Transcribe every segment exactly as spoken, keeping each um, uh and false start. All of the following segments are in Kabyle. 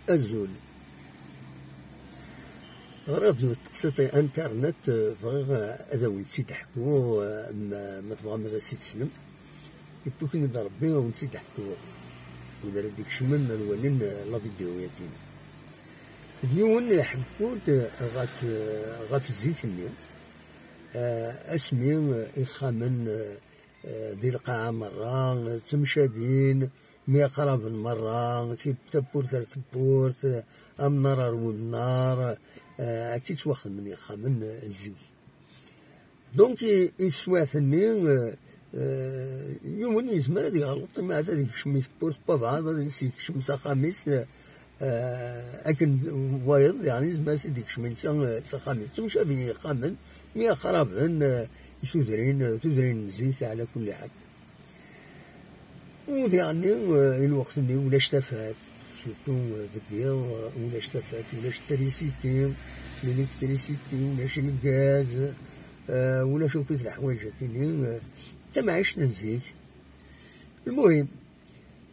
Azul. Ɣriɣ-d yiwet teqsiṭ i internet, eh, bɣiɣ, eh, ad awen-tt-id-ḥkuɣ, eh, ma, ma tebɣam ad as-id-teslem. Iwwi-ken-id Rebbi, ad awen-tt-id-ḥkuɣ. Wid ara d-ikecmen ad walin, eh, la vidéo-yagi. D yiwen iḥekku-d, eh, ɣef, eh, ɣef zik-nni. Eh, asmi, eh, ixxamen, eh, eh, di lqaɛa merra, eh, ttemcabin, myaqraben merra, ti-, tawwurt ar tewwurt, eh, amnar ar wemnar, eh, akka i ttwaxedmen yexxamen, eh, zik. Donc, i, i teswiɛt-nni, eh, eh, yiwen yezmer ad yeɣleṭ, imeɛd ad yekcem i tewwurt n wabɛaḍ, ad s-yekcem s axxam-is, eh, eh, akken wayeḍ, yeɛni, yezmer ad s-id-yekcem netta, eh, s axxam-is. Ttemcabin yexxamen, myaqraben, eh, tudrin, eh, tudrin n zik, ɛla kulli ḥal. U diɣenni, eh, i lweqt-nni ulac tafat, surtout, eh, deg yiḍ, eh, ulac tafat, ulac trisiti, l'électricité, ulac lgaz, eh, ulac akk leḥwayeǧ akkenni, eh, d tamɛict n zik. Lmuhim,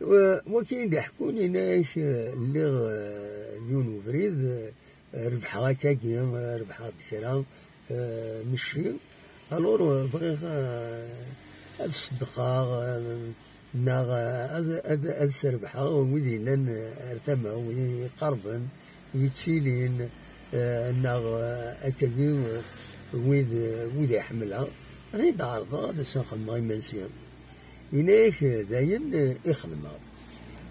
eh, wakken i d-iḥekkun, yenna-yak, eh, lliɣ, eh, yiwen ubrid, eh, rebḥeɣ akkagi, rebḥeɣ-d kra, eh, n cci. Alors, eh, bɣiɣ, eh, ad ṣeddqeɣ, eh, neɣ, eh, ad, ad, ad srebḥeɣ wid yellan, eh, ar tama, wid iqerben, yettilin, eh, neɣ, eh, akkagi, eh, wid, wid i ḥemmleɣ. Ad ten-id-ɛerḍeɣ, ad asen-xedmeɣ imensi. Yenna-yak, eh, dayen, eh, i xedmeɣ.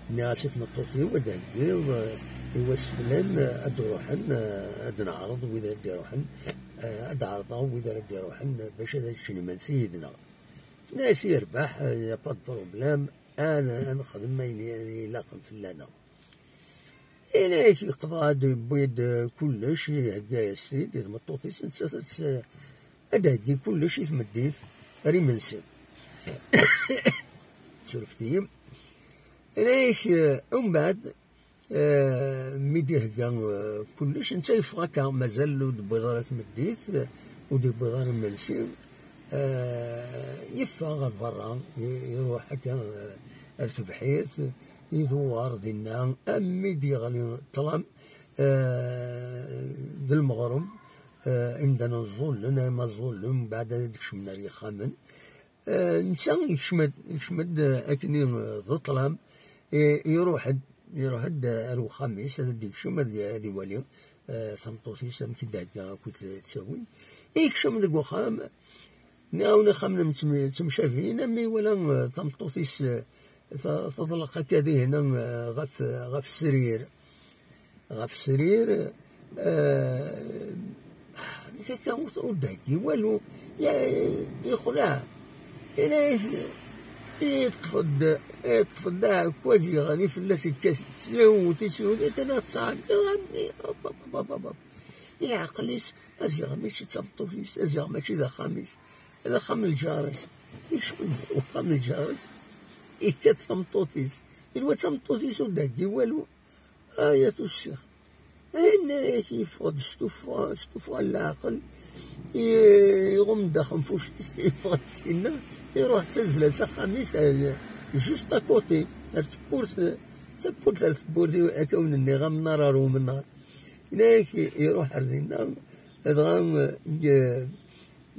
Nniɣ-as i tmeṭṭut-iw ad d-heggiḍ, eh, i waseflen, eh, ad d-ruḥen, eh, ad d-neɛreḍ wid ad d-iruḥen, eh, ad d-ɛerḍeɣ wid ara d-iruḥen, eh, bac ad ččen imensi yid-neɣ. Tenna-yas, yerbeḥ, eh, y a pas de problème, ad, ad nexdem ayen i, i ilaqen fell-aneɣ. Yenna-yak yeqḍa-d, yewwi-d, eh, kullec, ihegga-yas-t-id i tmeṭṭut-is, nettat ad tt-, ad d-heggi kullec i tmeddit ar imensi. Surfet-iyi. Yenna-yak, eh, umbeɛd, eh, mi d-ihegga, eh, kullec, netta yeffeɣ akka, mazal ur d-wwiḍ ara tmeddit, eh, ur d-yewwiḍ ara imensi, eh, yeffeɣ ɣer berra, i-, iruḥ akka, eh, ar tebḥirt, iduɣer dinna, armi d-yeɣli ṭṭlam, eh, d lmeɣreb, eh, imdanen ẓẓullen, arma ẓẓullen, mbeɛd ad d-kecmen ar yexxamen. Eh, netta yekcem-d, yekcem-d, eh, akkenni, eh, d ṭṭlam, eh, iruḥ-d, iruḥ-d, eh, ar wexxam-is, ad d-ikcem, ad, ad iwali, eh, tameṭṭut-is amek i d-thegga akked ttawil. Yekcem deg wexxam, nniɣ-awen ixxamen ttem-, ttemcabin, armi iwala, eh, tameṭṭut-is, eh, t-, teḍleq akka dihin, eh, ɣef, ɣef srir. Ɣef srir, eh, akka ur, ur d-heggi walu, ya-, yexleɛ. Yenna-yak, yeṭṭef-d, yeṭṭef-d aɛekkaz, yeɣli fell-as, yekkat-itt, yewwet-itt, yewwet-itt, yerna tettɛeggiḍ, a mmi, hop, hop, hop, hop, hop. Yeɛqel-is, Aziɣ mačči d tameṭṭut-is, Aziɣ mačči d axxam-is, d axxam n lǧar-is. Yekcem-d uxxam n lǧar-is, yekkat tameṭṭut-is. Yenwa d tameṭṭut-is ur d-heggi walu. Ay at ussiɣ. Yenna-yak yeffeɣ-d s tuffɣa, s tuffɣa n leɛqel, i-, iɣumm-d axenfuc-is, yeffeɣ-d sinna, iruḥ tazzla s axxam-is, eh, juste à côté, ar tewwurt, tawwurt ar tewwurt, akka wen-nniɣ, amnar ar umnar. Yenna-yak iruḥ ar dinna, dɣa, eh,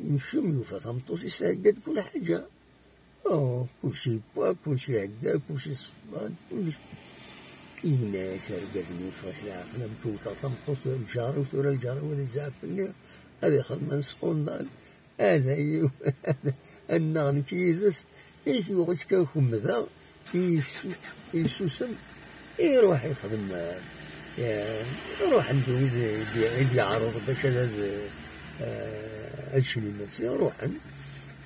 yekcem, yufa tameṭṭut-is thegga-d kul ḥaǧa. Oh, kulci yewwa, kulci ihegga, kulci ṣṣban, kulci. Yenna-yak argaz-nni yeffeɣ-as leɛqel, amek wteɣ tameṭṭut n lǧar-iw, tura lǧar-iw ad izɛef fell-i, ad ixdem anesqunḍal, ad, ad nnaɣ nekk yid-s, i yuɣ-itt kan kemmda, yessu-, yessusem, iruḥ ixdem, eh, ruḥen-d wid i d-, i d-yeɛreḍ bac ad, ad, eh, ad ččen imensi, ruḥen.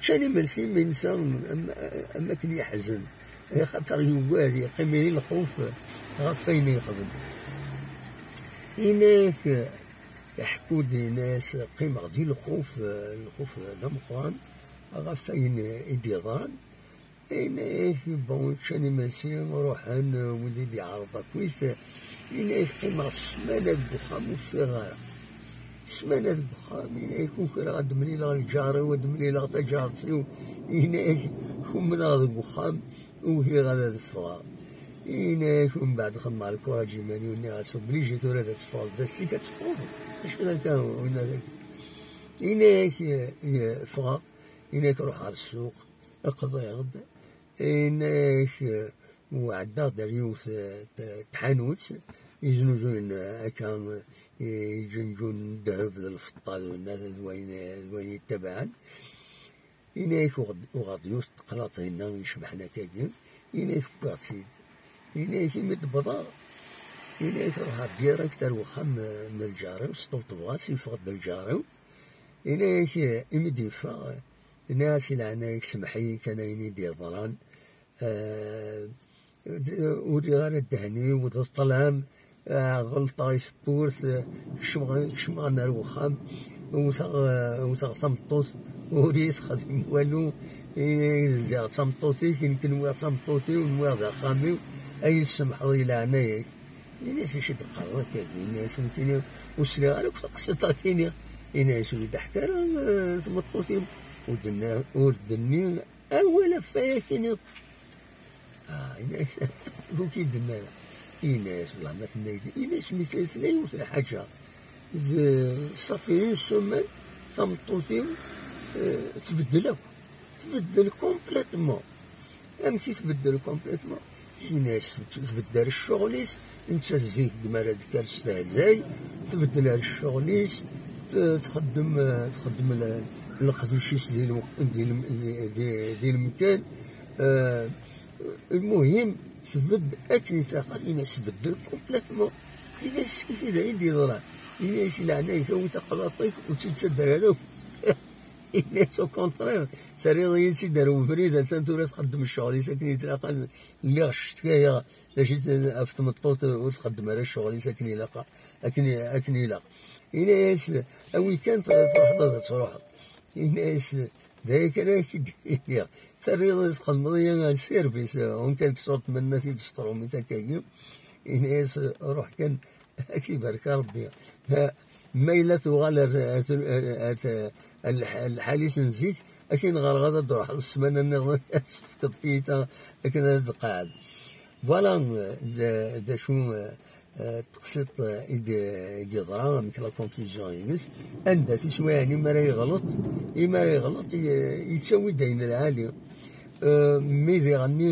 Ččan imensi, mi nsa am, am, am akken yeḥzen, axaṭer yugad, yeqqim i lxuf ɣef wayen yexdem. Yenna-yak, iḥekku-d, yenna-yas, qqimeɣ di lxuf, lxuf d ameqqran, ɣef wayen i d-yeḍran. Yenna-yak, bon, ččan imensi, ruḥen, wid i d-yeɛreḍ akkit. Yenna-yak, qqimeɣ ssmana deg uxxam, ur ffiɣeɣ ara. Ssmana deg uxxam, yenna-yak, ukreɣ ad d-mlileɣ lǧar-iw, ad d-mlileɣ taǧart-iw. Yenna-yak, kumneɣ deg uxxam, uhiɣ ara ad ffɣeɣ. Ini-ak, umbeɛd xemmeɣ lkuraǧ iman-iw, nniɣ-as obligé tura ad teffɣeḍ d ass-ik ad teffɣeḍ. Acu d akka, winna d akka? Ini-ak, eh, ffɣeɣ, ini-ak ruḥ ɣer ssuq, qḍiɣ-d, ini-ak, eh, ɛeddaɣ-d ar yiwet, eh, t-, tḥanut, iznuzuyen, eh, akka, eh, iǧenǧun ddheb d lfeṭṭa d winna d wayen, d wayen yettabaɛen. Ini-ak uɣeɣ-d, uɣeɣ-d yiwet teqlaṭ dinna icebḥen akkagi, ini-ak wwiɣ-tt-id. Ini-ak imi d-wwḍeɣ, ini-ak ruḥeɣ direct ar wexxam, eh, n lǧar-iw, sṭebṭbeɣ-as, yeffeɣ-d lǧar-iw. Ini-ak, eh, imi d-yeffeɣ, eh, nniɣ-as i leɛnaya-k semmeḥ-iyi kan ayen i d-yeḍran. Eh, d-, ur rriɣ ara ddehn-iw d ṭṭlam, eh, ɣelṭeɣ i tewwurt, eh, kecmeɣ, kecmeɣ ar wexxam, wteɣ, eh, wteɣ tameṭṭut, ur iyi-texdim walu, i-, ziɣ d tameṭṭut-ik, nekk nwiɣ d tameṭṭut-iw, nwiɣ d axxam-iw, ay tsemḥeḍ i leɛnaya-k. Ini-as acu d-qqareḍ akka, ini-as nekkini ur sliɣ ara akk taqsiṭ-akini, ini-as ur yi-d-teḥka ara, eh, tmeṭṭut-iw, ur d-tenni, ur d-tenni awal ɣef wayakini. Ah, ini-as, ur k-id-tenna ara. Ini-as, wellah ma tenna-yi-d, ini-as mi tella yiwet lḥaǧa. D, ṣafi, une semaine, tameṭṭut-iw, eh, tbeddel akk. Tbeddel complètement. Amek i tbeddel complètement? Ini-as, tbeddel ccɣel-is, nettat zik mi ara d-tekker testehzay, tbeddel ar ccɣel-is, t-, txeddem, eh, txeddem le-, leqdic-is di lwe-, di lem-, di, di, di lemkan. Eh, lmuhim, tbedd akken i tlaq, ini-as tbeddel complètement. Ini-as kif i d ayen d-yeḍran. Ini-as i leɛnaya-k, awi taqlaṭ-ik, ur tt-id-ttadder ara akk. Ini-as au contraire, terriḍ-iyi-tt-id ar ubrid, attan tura txeddem ccɣel-is akken i tlaq, lliɣ ccetkayeɣ, d acu i t-, ɣef tmeṭṭut ur txeddem ara ccɣel-is akken ilaq, akken, akken ilaq. Ini-as, awi kan, truḥeḍ ad truḥeḍ. Ini-as, d aya kan ara k-id-iniɣ. Terriḍ txedmeḍ-iyi un service, en quelque sorte, ma nna-t-id s trumit akkagi. Ini-as, ruḥ kan, ad k-ibarek Rebbi. Ma, ma yella tuɣal ar, ar, ar, ar, ar lḥ-, lḥal-is n zik, akken ɣer ɣad ad d-ruḥeḍ ssmana nniḍen, ad tefkeḍ tiyita akken ad tqeɛɛed. Voilà, d, d acu, eh, teqsiṭ, eh, i d-, i d-yeḍra, amek la conclusion-ines, anda tiswiɛin imi ara yeɣleḍ, imi ara yeɣleḍ, ye-, yettawi-d ayen lɛali. Eh, mi diɣenni,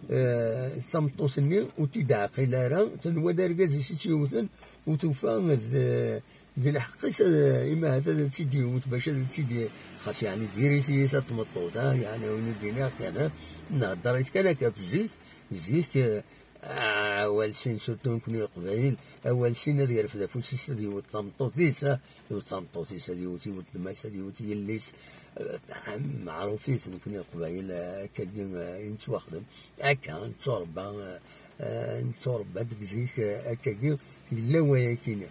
eh, tameṭṭut-nni ur tt-id-teɛqil ara, tenwa d argaz-is i tt-yewten, ur tufa d, d lḥeqq-is, eh, imi ahat ad tt-id-yewwet bac ad tt-id-, xas yeɛni diri-t-iyi ta tmeṭṭut, ha, yeɛni ayen i d-iniɣ kan, ha, nhedder-it kan akka ɣef zik, zik, eh, awal sin, surtout nekni Leqbayel, awal sin ad yerfed afus-is ad yewwet tameṭṭut-is, ha, yewwet tameṭṭut-is, ad yewwet, yewwet gma-s, ad yewwet yelli-s, eh, meɛrufit nekni Leqbayel, eh, akkagi, eh, i nettwaxdem. Akka, netturebba, eh, eh, netturebba deg zik, eh, akkagi, yella wayakini.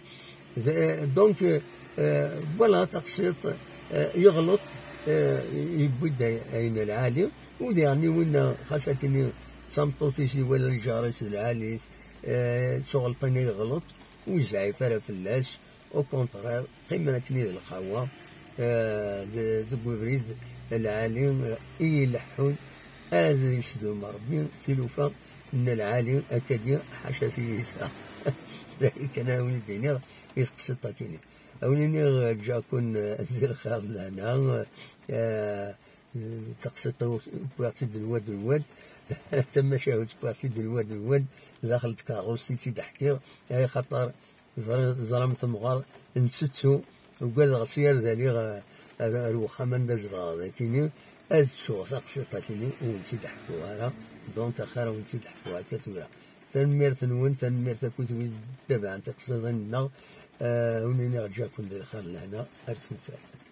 D-, donc, eh, voilà, taqsiṭ, eh, yeɣleḍ, eh, yewwi-d ay-, ayen lɛali, u diɣenni winna, xas akkenni d tameṭṭut-is iwala lǧar-is d lɛali-t, eh, d tuɣelṭin i yeɣleḍ, ur yezɛif ara fell-as, au contraire, qqimen akken i d lxawa, eh, de-, deg ubrid lɛali, eh, i ileḥḥun, ad yesdum Rebbi tilufa n lɛali akkagi, ḥaca tiyita. D ayen kan ara wen-d-iniɣ i teqsiṭ akini. A wen-iniɣ, eh, ǧǧaɣ-ken, eh, di lxir d lehna, eh, taqsiṭ-iw wwiɣ-tt-id lwad lwad, tamacahut wwiɣ-tt-id lwad lwad, daxel n tkeṛṛust i tt-id-ḥkiɣ, ay xaṭer Ẓra-, ẓram temɣer, ntettu, ugadeɣ s yar d aliɣ, eh, ar, ar wexxam anda zedɣeɣ dakini, ad ttuɣ taqsiṭ akini, ur wen-tt-id-ḥkuɣ ara, donc axir ur wen-tt-id-ḥkuɣ akka tura. Tanemmirt-nwen, tanemmirt akkit wid ttabaɛen tiqsiḍin-nneɣ, eh, ur nini ǧǧaɣ-ken di lxir lehna, ar tumfat.